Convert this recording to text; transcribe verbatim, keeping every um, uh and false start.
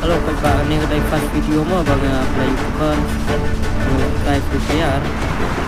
Hello, paidbah, kane ka dei first video mo ba nga apply u coupon. Nga apply free fire.